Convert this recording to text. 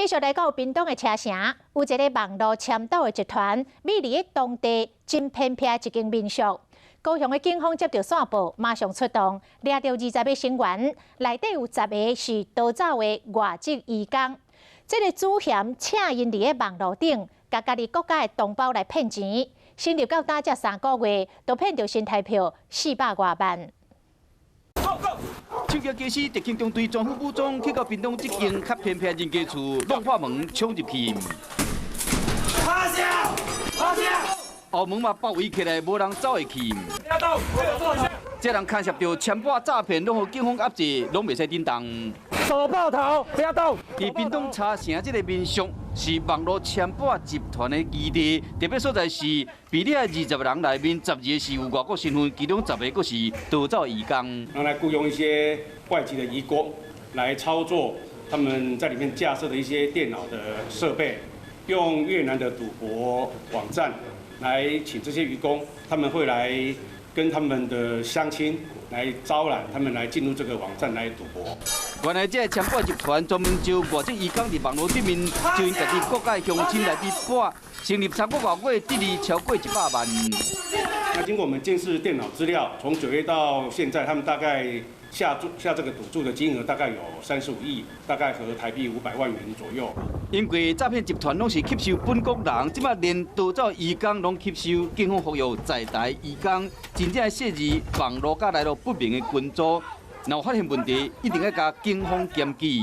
繼續來到屏東的車城，有一个網路簽賭的集團，秘佇當地真偏僻一間民宿。高雄的警方接到線報，馬上出動，掠著20個成員，內底有10個是逃走的外籍移工。這个主嫌請𪜶佇个網路頂，共家己國家的同胞來騙錢，成立到今才3個月，就騙著新台票400外萬。手機公司特勤中隊全副武裝去到屏東這間較偏僻人家厝，弄破門衝入去。趴下，趴下！後門嘛包圍起來，無人走會去。這人牽涉著簽賭詐騙，攏予警方壓制，攏袂使振動。手抱頭，不要動。佇屏東茶城這个民宿是網路簽賭集團的基地，特別所在是，佇咧20人內面，12個是有外國身份，其中十个閣是逃走移工。用來僱傭一些外籍的移工來操作他們在裡面架設的一些電腦的設備，用越南的賭博網站來請這些移工，他們會來跟他們的鄉親來招攬他們來進入這個網站來賭博。原來這个簽賭集團專門招外籍移工佇網路頂面，招𪜶家己國家的鄉親來佇博，成立3個外月，得利超過100萬。那經過我們監視電腦資料，從9月到現在，他們大概下注下這個賭注的金額大概有35億，大概合台幣500萬元左右。因為詐騙集團攏是吸收本國人，這擺連逃走移工攏吸收，警方呼籲在台移工真正設置網路佮來路不明的群組，若有發現問題，一定愛共警方檢舉。